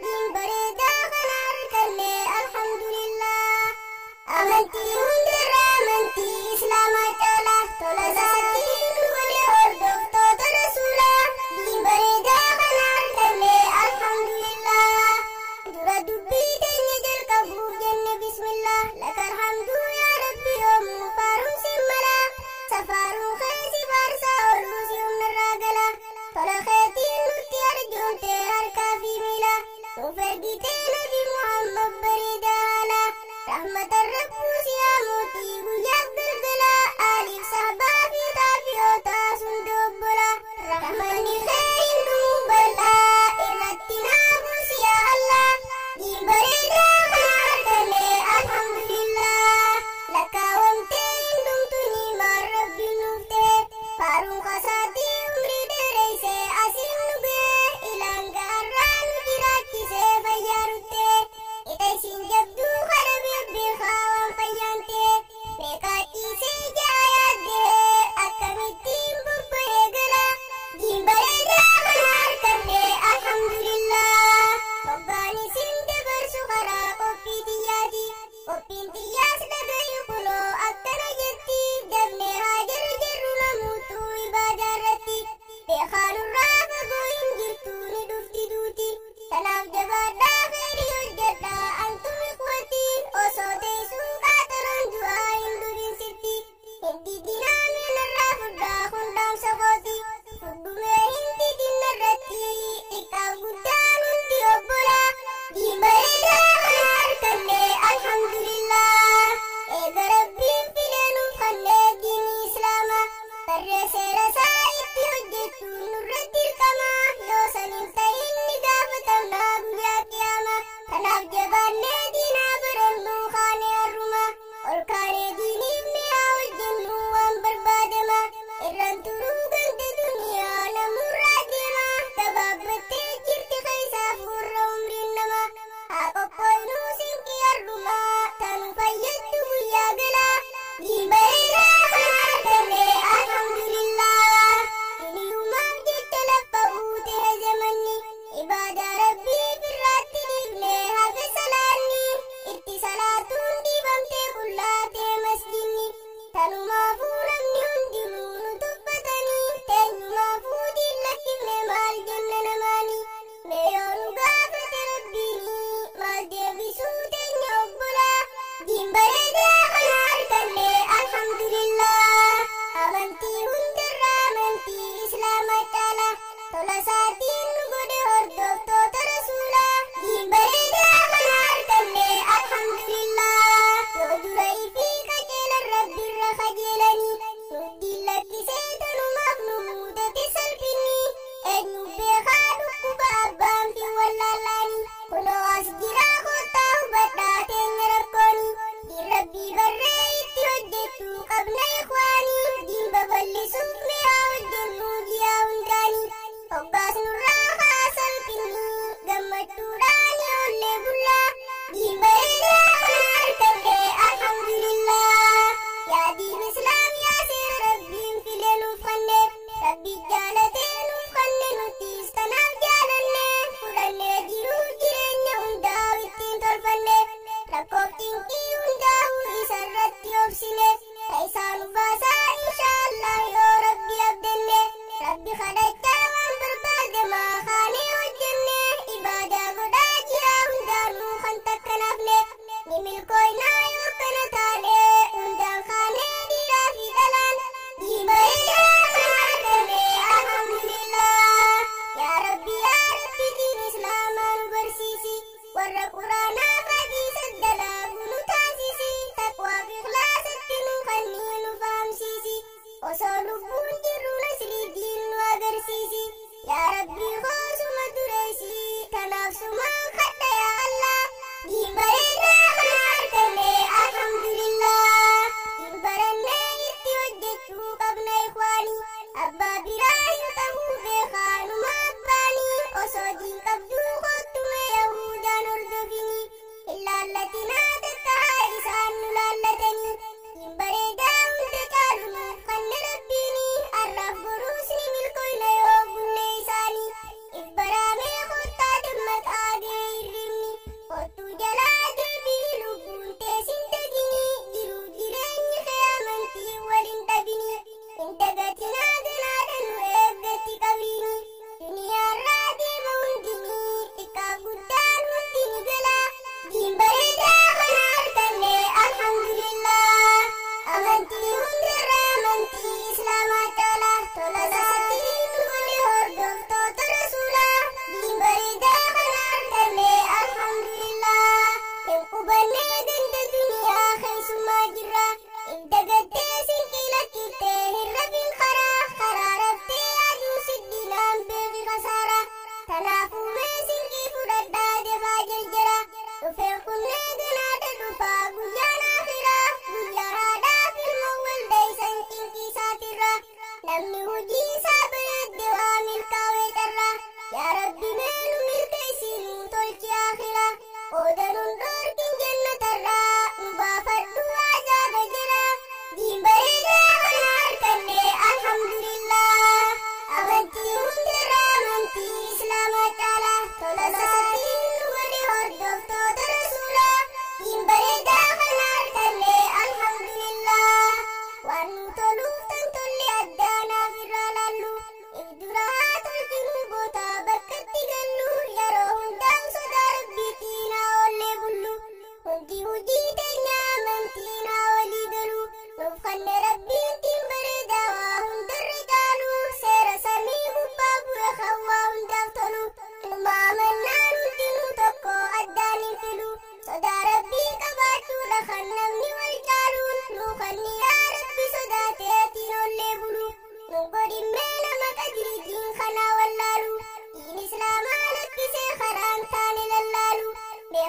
Diin bareedaa kana arganne alhamdulillah. Amantii hundarra amantii Islaamaa caala. Tola isaatiin nu godhe hordoftoota rasuulaa. Diin bareedaa kana arganne alhamdulillah. Dura dubbii teenya jalqabuuf jenne bismillah. Laka alhamdu yaa Rabbi yoomuu faaruun sin mala. Safaaruun keesi faarsaa ooluu si humnarraa gala. Tola keetiin nutti arjoomte harkaa fi miila. Nuuf ergitee Nabi Muhammad bareedaa haala. Rahmatan Rabbuu si haa mootii guyyaaf galgala. Aaliif sahbaa fi taabi'ootaa sunda obbola. Rahmanni kee hin dhumu bal'aa irratti naa buusi yaa Allah. Diin bareedaa kana arganne alhamdulillah. Lakkaawamtee hin dhumtu ni'imaan Rabbiin nuuf ta'e. Faaruun kasaatii umrii dheereessee asiin nu ga'e. Ilaan gaarraa nu jiraachisee fayyaa ruttee. Ita isin jabduu kana beekaa waan fayyaan ta'e. Meeqaa ciisee ijaa yaaddee akkamittiin bobba'ee gala. Diin bareedaa kana arganne alhamdulillah. Hoggaan isin dabarsu karaa qophii xiyyaati. Qophiin xiyyaas dhagahi kunoo akkana jetti. Dabnee haa jarru jarru namuutu ibaadaa irratti. Beekaa nurraa fagoo hin jirtu ni dhufti duuti. Kanaaf jabaadhaa kheyrii hojjedhaa antum ikhwati. Osoo teessuu qaxaroon du'aa hin dhufin sitti. Hin didinaa meenarraa fudhaa kun dhaamsa kooti. Fudhumee hin didin narratti. Xiqqaaf guddaan hundi obbola. Diin bareedaa kana arganne alhamdulillah. Eega Rabbiin filee nuuf kennee diinii Islaamaa. Barree seera isaa itti hojjechuun nurra dirqama. Yoo san hin ta'in ni gaafatamna guyyaa qiyaamaa. Kanaaf jabaannee diinaa barannu kaanee harruma. Ol kaanee diiniif ni haa hojjennu waan barbaadama. Irraan turuu ganda duniyaa namurraa deema. Gabaabbattee jirti keessaaf warra umriin nama. Haa qophoofnuu sinqii har'umaa tanu fayyaddu guyyaa gala. Diin bareedaa kana arganne alhamdulillah. Hiriyummaaf jecha lafa buute zamanni. Ibaadaa Rabbii birraatti dhiifne hafe salaanni. Itti salaatuun dhiibamtee qullaatee masjidni. Tanumaafuu namni hundinuu nu tuffatanii. Teenyumaafuu diin lakkifne maal jenna namaani. Mee yoo nu gaafate Rabbiini maal deebisuu teenya obbolaa. Diin bareedaa kana arganne alhamdulillah. Amantii hundarra amantii Islaamaa caala. Tola isaatiin nu godhe hordoftoota rasuulaa. Diin bareedaa kana arganne alhamdulillah. Yoo dura ifii qajeelan Rabbirra kajeelanii. Nutti lakkisee tanumaaf nu mudate salphinni. Eenyu beekaa dhukkuba abbaan fi wallaallaani. Kunoo as jiraa kottaa hubadhaa teenya rakkooni. Diin Rabbii barree itti hojjechuu qabna ikhwaani. Diin babal'isuuf mee haa hojjennu ji'a hundaani. Hoggaas nurraa haa salphinni gammachuudhaan oollee bullaa. Diin bareedaa kana arganne alhamdulillah. Yaa diin Islaam yaa seera Rabbiin filee nuuf kenne. Rabbi jaalatee nuuf kenne nutis tanaaf jaalanne. Fudhannee jiruu jireenya hundaa ittiin tolfanne. Rakkoof cinqii hundaa'u isarratti obsine. Isaan baasaa inshaallah yoo Rabbi abdanne. Rabbi kadhachaa waan barbaadamaa kaanee hojjenne. Ibaadaa godhaa ji'a hundaanuu kan takka nafne. Ni milkooynaa yoo kana taane hundaan kaanee dhiiraa fi dhalaan. Diin bareedaa kana arganne alhamdulillah. Yaa Rabbi yaa Rabbi diin Islaamaa nu barsiisi. Warra Quraanaa hadiisa dalaagu nu taasisi. Taqwaa fi ikhlaasatti nu kennii nu fahamsiisi. Osoo lubbuun jirru nasrii diin nu agarsiisi.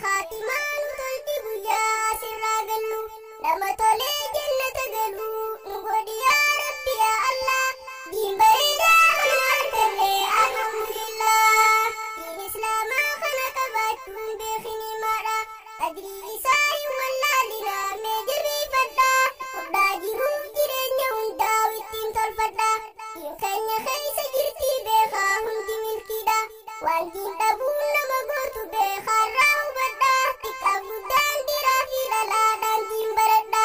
Khatimaan tolti guyyaa sirraa gallu nama tolee jannata galu nu godhi yaa Rabbi yaa Allah. Diin bareedaa kana arganne alhamdulillah. Diin islaamaa kana qabaachuun beekni maadha. Qadrii isaa hin wallaalinaa mee jabeeffadha. Hodhaa jiruuf jireenya hundaa ittiin tolfadha. Diin keenya keessa jirtii beekaa hundi milkiidha. Waan diin dhabuun nama gootu beekaa irraa hubadha. Xiqqaaf guddaan dhiiraa fi dhalaadhaan diin baradha.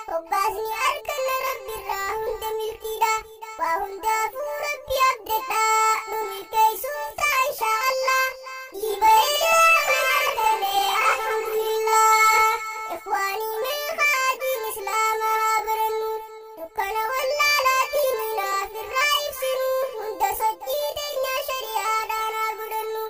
Hoggaasni arganna Rabbirraa hunda milkiidha. Waa hundaafuu Rabbi abdadha. Nu milkeessuuf ta'a inshaa Allah. Diin bareedaa kana arganne alhamdulillah. Ikhwaanii meeqaa diin islaamaa haa barannu. Dukkana wallaalaa diininaaf irraa ibsinu. Hunda sochii teenya shari'aadhaan haa godhannu.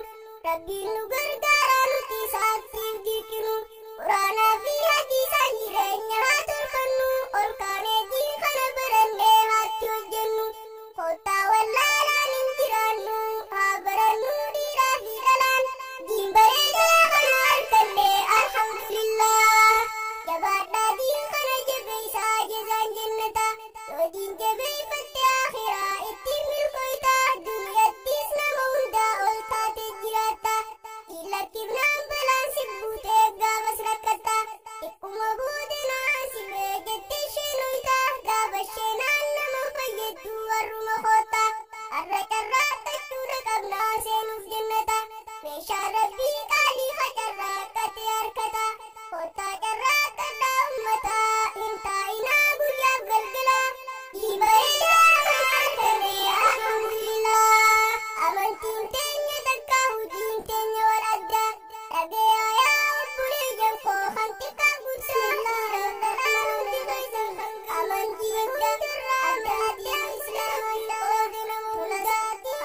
Rabbiin nu gargaaraa nuti isaatiif dirqinu. Quraanaa fi hadiisaan jireenya haa tolfannu. Ol kaanee diin kana barannee haatti hojjennu. Kottaa wallaalaan hin jiraannu. Haa barannu dhiiraa fi dhalaan. Diin bareedaa kana arganne alhamdulillah. Jabaadhaa diin kana jabeessaa jazaan jannata. Yoo diin jabeeffatte akhiraa ittiin milkooyta. Duniyattis nama hundaa ol taate jiraatta. Diin lakkifnaan balaan si buutee gaafas rakkatta. Xiqquma booda naa si bee jettee isheenuyta. Gaafa isheenaan nama fayyaddu warruma kootta. Har'a carraa tachuudha qabnaa seenuuf jannata. Meeshaa Rabbii qaalii hacarraa qatee harkata. Kottaa carraa qadhaa ummataa hin taa'inaa guyyaaf galgala. Diin bareedaa kana arganne alhamdulillah. Amantiin teenya takka hojiin teenya wal adda. Dhagayaa yaa obboleeyyan koo kan xiqqaa guddaa. Amantii adda adda addaa islaamaa oogana tolaatiin